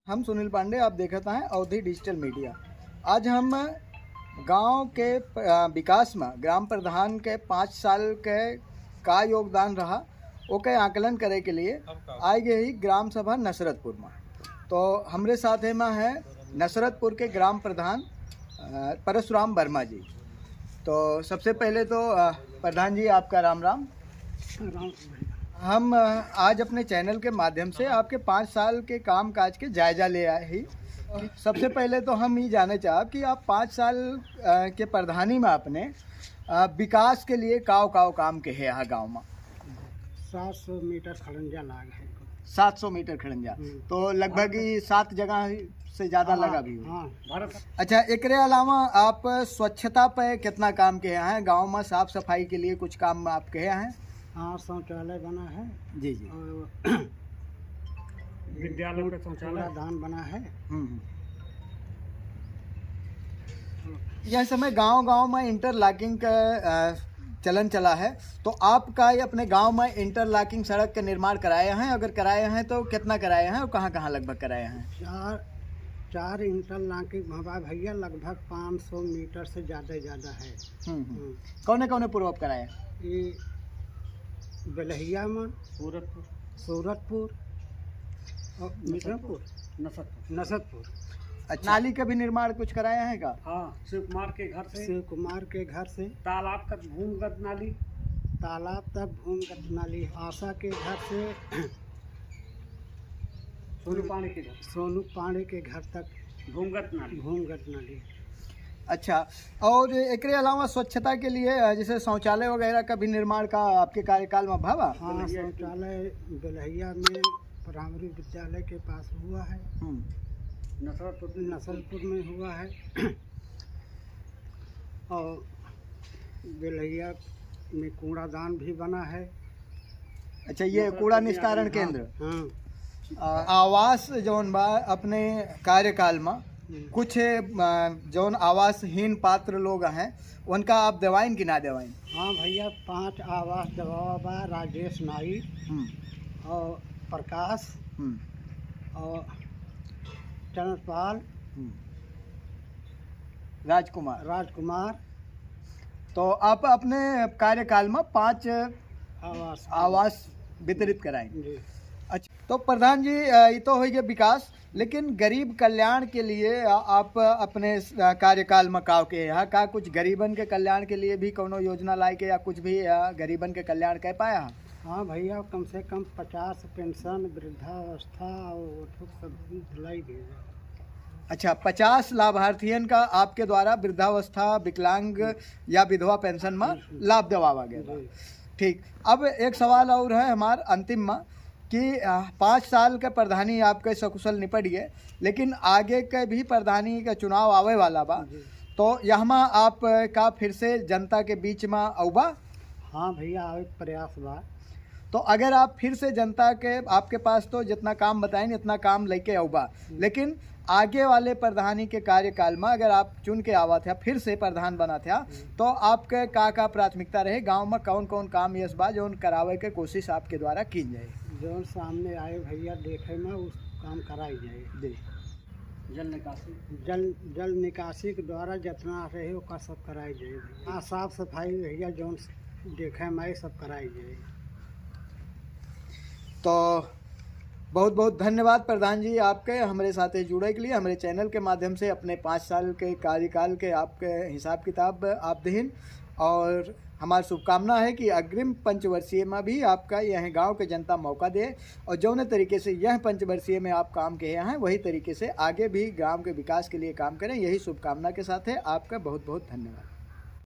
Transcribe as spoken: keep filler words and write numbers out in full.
हम सुनील पांडे, आप देखत हैं अवधी डिजिटल मीडिया। आज हम गांव के प-, अ, विकास में ग्राम प्रधान के पाँच साल के का योगदान रहा, ओके आकलन करे के लिए आए गए ही ग्राम सभा नसरतपुर में। तो हमरे साथ है में है नसरतपुर के ग्राम प्रधान, अ, परशुराम वर्मा जी। तो सबसे पहले तो, अ, प्रधान जी, आपका राम राम। राम राम। हम, अ, आज अपने चैनल के माध्यम से आपके पाँच साल के काम काज के जायजा ले आए ही। सबसे पहले तो हम ई जाने चाहब कि आप पाँच साल, अ, के प्रधानी में अपने, अ, विकास के लिए काव काव काम के है यहाँ गाँव में? सात सौ मीटर खड़ंजा लाग है। सात सौ मीटर खड़ंजा। हम्म। तो लगभग ही सात जगह से ज्यादा हाँ, लगा भी हो। हाँ। अच्छा, एकरे अलावा आप स्वच्छता पे कितना काम के हैं? गाँव में साफ सफाई के लिए कुछ काम आप के हैं? हाँ, शौचालय बना है। जी, जी। और विद्यालय पे शौचालय। कूड़ादान बना है। हम्म, हम्म। यह समय गांव-गांव में इंटरलॉकिंग का, अ, चलन चला है, तो आप का ये अपने गांव में इंटरलॉकिंग सड़क का निर्माण कराए हैं? अगर कराए हैं, तो कितना कराए हैं और कहाँ-कहाँ लगभग कराए हैं? चार, चार इंटरलॉकिंग हमारा भैया लगभग पाँच सौ मीटर से ज्यादा, ज्यादा है। हम्म, हम्म। हम्म। कौने, कौने पूर्व कराए हैं? ये बेलहिया में, सूरतपुर। सूरतपुर और नसरतपुर। मिश्रमपुर। नसरतपुर। नसरतपुर। अच्छा। नाली का भी निर्माण कुछ कराया है का? हाँ, शिव कुमार के घर से। शिव कुमार के घर से। तालाब तक भूमिगत नाली। तालाब तक भूमिगत नाली। आशा के घर से सोनू पांडे के घर। सोनू पांडे के घर तक भूमिगत नाली। भूमिगत नाली। अच्छा, और एकरे अलावा स्वच्छता के लिए, अ, जैसे शौचालय वगैरह का भी निर्माण का आपके कार्यकाल में भवा? हाँ, बेलहिया शौचालय बेलहिया में प्राइमरी विद्यालय के पास हुआ है। हम्म। नसरतपुर। नसरतपुर में हुआ है। और बेलहिया में कूड़ादान भी बना है। अच्छा, ये नसरतपुर कूड़ा में निस्तारण आदमी, हाँ, केंद्र। हाँ। आ, आवास जौन बा अपने कार्यकाल में हम्म। कुछ, आ, जौन आवासहीन पात्र लोग हैं, उनका आप देवाइन कि ना देवाइन? हाँ भैया, पांच आवास देवावा बा, राजेश नाई हम्म। और प्रकाश हम्म। और चंद्रपाल हम्म। राजकुमार। राजकुमार। तो आप अपने कार्यकाल में पांच आवास आवास वितरित कराए। जी। अच्छा, तो प्रधान जी, अ, ई तो होइ गए विकास, लेकिन गरीब कल्याण के लिए, अ, आप अपने, अ, कार्यकाल में का के यहाँ का कुछ गरीबन के कल्याण के लिए भी कौनो योजना लाए के या कुछ भी, अ, गरीबन के कल्याण कर पाया है? हाँ भैया, कम से कम पचास पेंशन, वृद्धावस्था और वो सब दिलाई दिए। अच्छा, पचास लाभार्थियन का आपके द्वारा वृद्धावस्था, विकलांग हम्म। या विधवा पेंशन में हम्म, हम्म। लाभ दिवावा गया बा। जी। ठीक, अब एक सवाल और है हमार अंतिम में कि, आ, पाँच साल के प्रधानी आपके सकुशल निपट गए, लेकिन आगे के भी प्रधानी का चुनाव आवे वाला बा, जी। तो यहमा आप का फिर से जनता के बीच में अउबा? हाँ भैया, आवे के प्रयास बा। तो अगर आप फिर से जनता के, आपके पास तो जितना काम बताएं, इतना काम लेके अउबा, हम्म। लेकिन आगे वाले प्रधानी के कार्यकाल में अगर आप चुन के आवत है, फिर से प्रधान बनत है, हम्म। तो आपके का का प्राथमिकता रहे? गांव में कौन कौन काम यस बा जौन करावे के कोशिश आपके द्वारा की जाए? जौन सामने आए भैया देखे में, उस काम कराई जाए। जी। जल निकासी। जल, जल निकासी के द्वारा जितना रहे ओका सब कराई जाए भैया। हाँ, साफ सफाई भैया जौन देखे में आए सब कराई जाए। तो बहुत बहुत धन्यवाद प्रधान जी आपके हमरे साथे जुड़े के लिए, हमरे चैनल के माध्यम से अपने पाँच साल के कार्यकाल के आपके हिसाब किताब आप देहिन, और हमार शुभकामना है कि अग्रिम पंचवर्षीय में भी आपका यह गांव के जनता मौका दे और जौने तरीके से यह पंचवर्षीय में आप काम किए हैं, वही तरीके से आगे भी गांव के विकास के लिए काम करें। यही शुभकामना के साथ है आपका बहुत बहुत धन्यवाद।